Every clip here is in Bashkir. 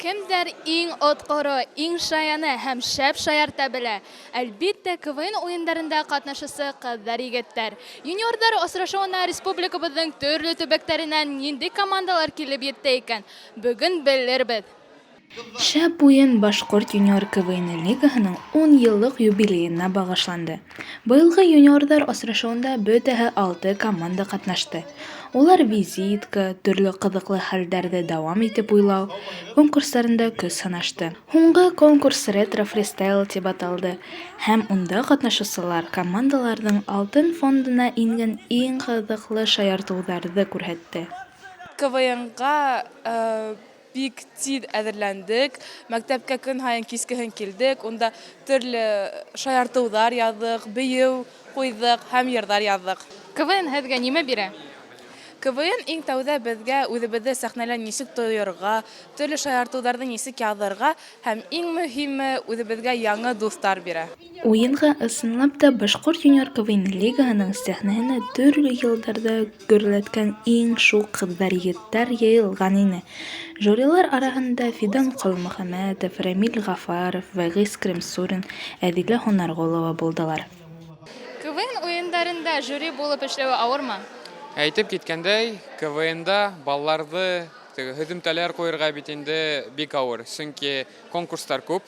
Кемдәр иң отҡоро, иң шаяны һәм шәп шаярта белә? Әлбиттә, КВН уйындарында ҡатнашыусы ҡыҙҙар-егеттәр. Юниорҙар осрашыуына республикабыҙҙың төрлө төбәктәренән нинди командалар килеп етте икән? Бөгөн белербеҙ. Шәп уен Башҡорт юниор КВН лигаһының ун йыллыҡ юбилейына бағышланды. Быйылғы юниорҙар осрашыуында бөтәһе алты команда ҡатнашты. Улар Визитка, төрлө ҡыҙыҡлы хәлдәрҙе дауам итеп уйлау конкурстарында көс һынашты. Һуңғы конкурс Ретро-фристайл тип аталды һәм унда ҡатнашыусылар командаларҙың алтын фондына ингән иң ҡыҙыҡлы шаяртыуҙарҙы күрһәтте. КВНга бик тиҙ әҙерләндек. Мәктәпкә көн һайын кискеһен килдек. Унда төрлө шаяртыуҙар яҙҙыҡ, бейеү ҡуйҙыҡ һәм йырҙар яҙҙыҡ. КВН һеҙгә нимә бирә? КВН иң тәүҙә беҙгә үҙебеҙҙе сәхнәлә нисек тойорға, төрлө шаяртыуҙарҙы нисек яҙырға һәм иң мөһиме үҙебеҙгә яңы дуҫтар бирә. Уйынға ысынлап та Башҡорт юниор КВН лигаһының сәхнәһенә төрлө йылдарҙа гөрләткән иң шуҡ ҡыҙҙар-егеттәр йыйылған ине. Жюрилар араһында Фидан Ҡолмөхәмәтов, Рәмил Ғафаров, Вәғиз Кремсурин, Әҙилә Һонарғолова булдылар. КВН уйындарында жюри булып эшләүе ауырмы? Әйтеп киткәндәй, КВНда балаларҙы теге һөҙөмтәләр ҡуйырға бит инде бик ауыр, сөнки конкурстар күп,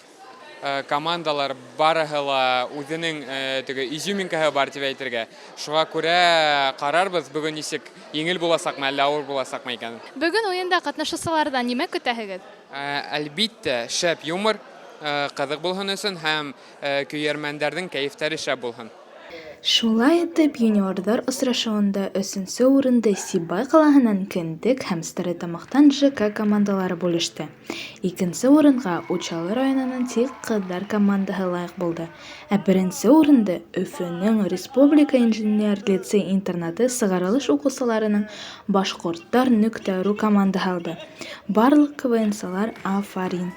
командалар барыһы ла үҙенең теге изюминкаһы бар тип әйтергә. Шуға күрә карарбыҙ бөгөн нисек еңел буласаҡмы, әллә ауыр буласаҡмы икән. Бөгөн уйында ҡатнашыусыларҙан нимә көтәһегеҙ? Әлбиттә, шәп юмор, ҡыҙыҡ булһын өсөн һәм көйәрмәндәрҙең кәйефтәре шәп булһын. Шулай итеп, юниорҙар осрашыуында өсөнсө урынды Сибай ҡалаһынан Кендек һәм Стәрлетамаҡтан ЖК командалары бүлеште. Икенсе урынға Учалы районының тик ҡыҙҙар командаһы лайыҡ булды. Ә беренсе урынды Өфөнөң республика инженер лицей-интернаты сығарылыш уҡыусыларының Башҡорттар нөктә ру командаһы алды. Барлыҡ КВНсылар афарин!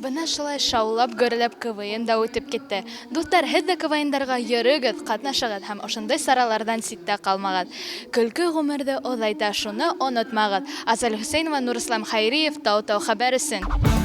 Бына шулай шаулап, гөрләп КВН да үтеп китте. Дуҫтар, һеҙ ҙә КВНдарға йөрөгөҙ, ҡатнашығыҙ һәм ошондай сараларҙан ситтә ҡалмағыҙ. Көлкө ғүмерҙе оҙайта, шуны онотмағыҙ. Азаль Хөсәйнова, Нурислам Хәйриев, Тау-Тау хәбәр өсөн.